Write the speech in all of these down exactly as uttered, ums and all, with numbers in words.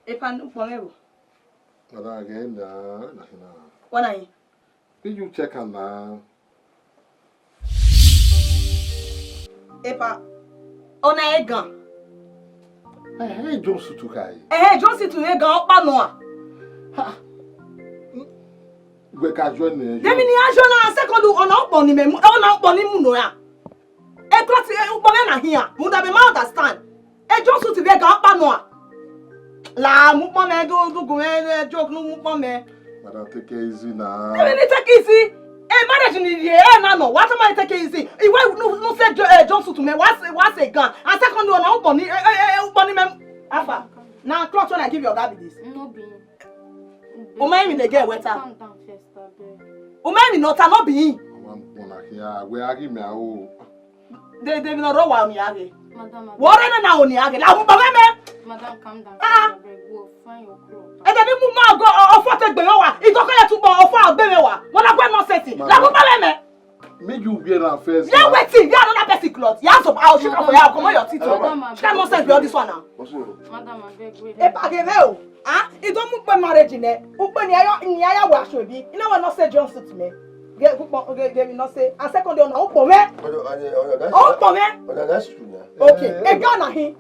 Epa, ukpon me wo. Madam, again, na, na, na. Wana yi. Did you check am na? Epa, ona egan. Hey, hey, John Sutukai. Eh, John Sutu egan opa no a. Gbe ka jo ne. Demi ni ajo na second, ona ukpon ni me, ona ukpon ni mu no ya. E klot, e ukpon na hia. Mu da be ma understand. E John Sutu egan opa no a. La mu pon me do do gun e joke no mu pon me. Madam, take it easy na. Demi ni take easy. E marriage ni ye e na no. What am I take easy? Iwe no no say Jo- eh, John Sutu me. What's what's a gun? And second one, ukpon ni e e ukpon ni me. Afa. Na klot when I give your guy be this. No be. O ma even dey get water. Calm down first, abeg. O ma even no ta no be him. Wan pon na here. We agi me o. They they no ro wa mi age. Madam, abeg. Wo re na na oni age. La mu ba me. Madam, calm down. Ah. First, abeg, go find your cloth. E de ni mu ma go o fo te gbe yo wa. I to ko ye tu bo o fo agbe me wa. Wona gbe no seti. La mu ba me. Make you wear am first. Ya wetin? Ya another person cloth. Ya so I will shake am for ya. Comot your teeth. Madam, Shake am nonsense be all this one now. What's wrong? Madam, abeg, wait. Epa ge me o. Ah, I don mu pe marriage ne. Ukpe ni ayo ni aya wa aso bi. I no wan no say John Sutu me. Ge ukpo ge ge mi no say. And second day na ukpo me. Oyo, oyo, oyo, that's Ukpo me. Oyo, that's true now. Okay. E ga na him.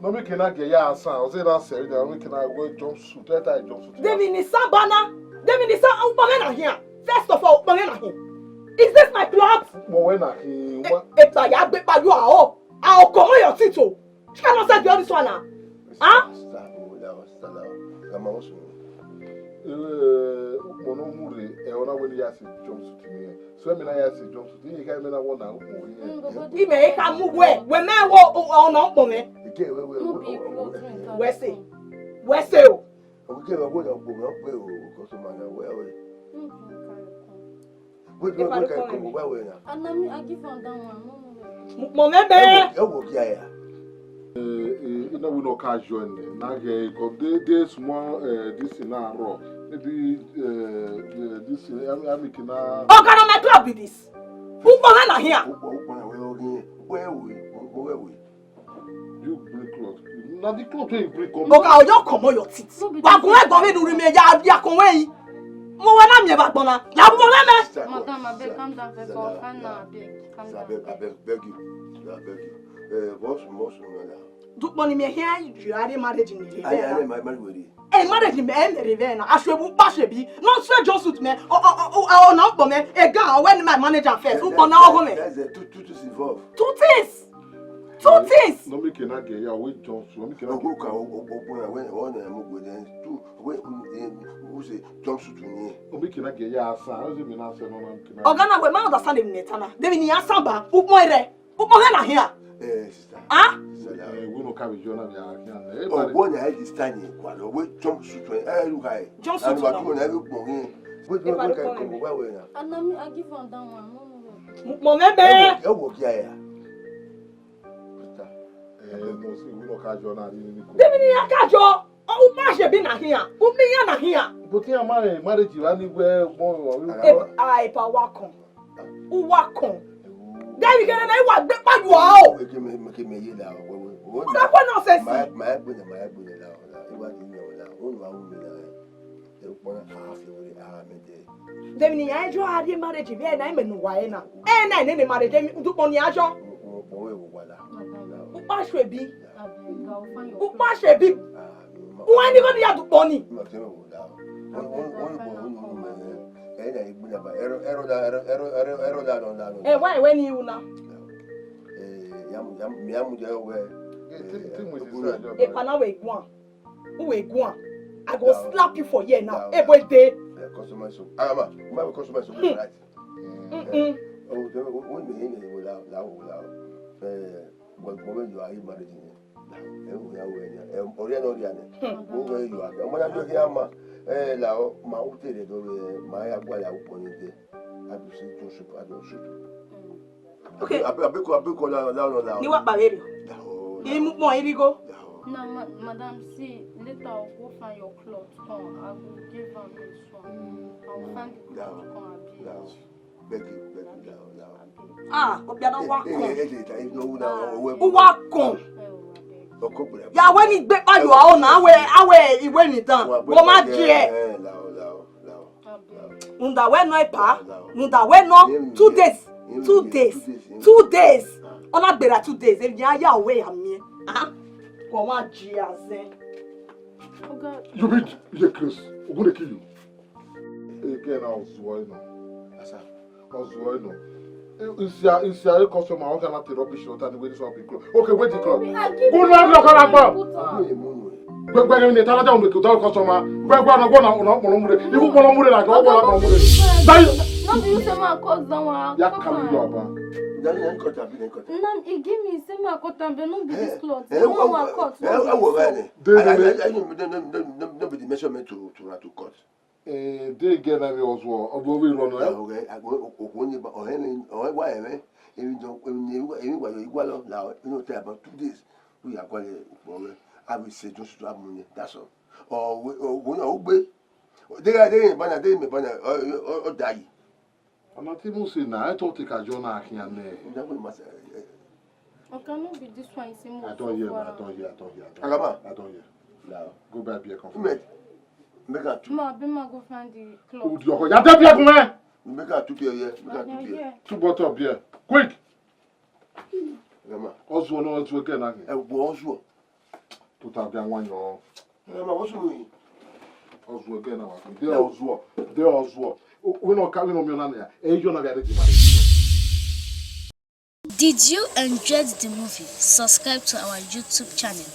No, make you not get ya answer. I say that Serena. Make you not wear jumpsuit. That type of jumpsuit. Demi ni sabana. Demi ni sa ukpo me na him. First of all, ukpo me na him. Is this my cloth? But when I he what? Epa ya gbe pa you are all. I will comot your teeth o. Shake am nonsense be all this one now. Huh? Grandma, what's wrong? Eh, mono mure. Eh, ona when ya say jumpsuit ni. So me na ya say jumpsuit. You guys me na one na ukpo. Ime e ka mu we. We me wo ona ukpo me. Again, wait, wait, No wait, be wait, cloth wait. drink. We say. We say o. Okay, we're going to go up there, oh, because of my way, wait. No drink, carry come. Wait, wait, wait, can come over where now? And na me, I give am that one. No, no, no. Mo me be. Eh, work here, yeah. Eh, eh, you know we no catch you in there. Now, eh, come dey dey small, eh, this thing now raw. Maybe, eh, eh, this thing, I mean, I mean, can I Oga na my cloth be this. Ukpo me na him. Where, where, where, where, where, where, where? You bring cloth. Now the cloth wey you bring come. Oga, you comot your teeth. Wa gun e gun me du ri me ya ya kon we yi. Mo we na mi e ba gbona. La mo we me. Madam, abeg, calm down first. I'll find now, abeg. Calm I beg, down. I beg, beg you. I beg you. Eh, boss, boss, no, no. Dukpo ni me here you are marriage ni. I, I, my, my, my, E marriage ni me e me re ve na. Aso bu pa se bi. No say John Sutu me. O o o o na ukpo me. E ga when my manager first. Ukpo na ogo me. That's the two, two, two involved. Two things. Two things. No make you not get ya with jumpsuit. No make you not Ogo get. Ka, ogo, ogo, ogo, when, when, eh, mo go then two, when, eh, who say jumpsuit ni? No make you not get ya answer. I don't say me not say no, no, make you not. Oga na we ma understand him netana. Dem ni answer ba. Ukpo re. Ukpo re na here. Eh, sister. Ah? Sister, Eh, we no carry you now. We are here. Eh, Oh, but one I this time, kwa lo, we jumpsuit, eh, look at it. Jumpsuit And what no. You want every morning. Wait, If wait, I wait, don't can come come over where now? And na me, I give am that one. No, no, no. Mo me be. Eh, work here, yeah. Eh, no, see, we no catch you now. Really, really good. Dem ni akajo. O ma se bi na here. U mi ya na here. But here, marriage, marriage, you anywhere more. E ai pa wa kon. U wa kon. Dem ni gere na wa gbe pa you o. Make me, make me, you know, That one nonsense. My, my, my, my, my, now. What do you know now? Who know who know? They want to ask you, ah, me there. Dem ni ya jo a de marriage be na me no wa e na. E na ne ne marriage mi Dukpo ni ajo. Mo, mo, we, we, wala. U pa se bi. Abeg, I'll find your U pa se bi. Ah, U wa ni go ni ya Dukpo ni. No, tell me what now. What, what, what, what, what, what, man? Eh, na, you bring about arrow, arrow, da, arrow, arrow, arrow, arrow, da, da, da, da. E wa e we ni u na. Eh, yam, yam, yam, yam, we. Eh, think, think with the side, E pa na we gwan. U we gwan. I go No. Slap you for here now. No. E boy dey. Eh, customer so. Ah, ma, my customer so, right? Mm-mm. Oh, the, what, what, me, me, we, la, la, we, la. Eh, what, what, you are married in? Eh, we are, we are. Eh, Oriana, Oriana. Who were you are? What are you here, ma? Eh, la, ma, who tell you, ma, ya, gwa, ya, who pon it? I do see two soup, I don't soup. Okay. Abeg, abeg, abeg, la, la, la, la. Ni wa pa we ri. La, oh, Imu pon irigo. la, oh. Now, ma- madam, see, later I'll go find your cloth. Come, I will give am this one. I will find the cloth. Come, La, abeg. oh. Beg you, beg you, la, oh, la, oh. Ah, o bia na wa Eh, kon. eh, eh, eh, eh, no, no, oh, we, U wa kon. Oh, abeg. Ya we ni gbe pa yo awo na we awe iwe ni dan. Mo ma je. Unda we no e pa. Unda we no two days. Two days. Two days. Ona gbera two days. E ya ya we ya mi. Ah. Ko ma je azen. You be you dey craze. Ogun dey kill you. Eke na ozuo ino. Asa. Ozuo ino. Isi a isi a customer ọ ga na te rubbish o ta ni wey this one be cloth. Okay, wait the cloth. Go na lo kala pa. Gbegbe ni ta la ja unu ke dal customer. Gbegbe na go na na mo mure. Ibu mo mure na go na mo mure. Dai. No be you say ma cause that one. Ya kalu yo aba. Dani na cut abi na cut. Nam e give me say ma cut am but no be this cloth. No one cut. No be this. Dey dey dey. No be the measurement to to to cut. Eh, dey get na me also. Obo we run na. Okay, okwo ni ba ohe ni ohe wa ere. Emi jo emi ni ewa yo igwa lo la inu te about two days. We are going to problem. I will say just to have money. That's all. Oh, we oh we oh we. Dey dey me bana dey me bana. Oh, oh, oh die. Ana ti mo se na e to te ka jo na akin ane. That one must. Oga, no be this one you see me. I don hear, I don hear, I don hear. I don, Agaba. I don hear. Now. Go buy beer come. Make, make a two. Ma, be ma go find the cloth. Udi oko. Ya de beer come eh. Make a two beer here. Make a two beer. Two bottle of beer. Quick. Agaba. Ozuo no ozuo again na. E go ozuo. Tuta bịa nwayọọ. Ọzụọ gị na wakwa. Dị ọzụọ. Dị ọzụọ. Onye ọka onye ọmịọ na ya. Eyi ọ na-abịa dị mmadụ. Did you enjoy the movie? Subscribe to our YouTube channel.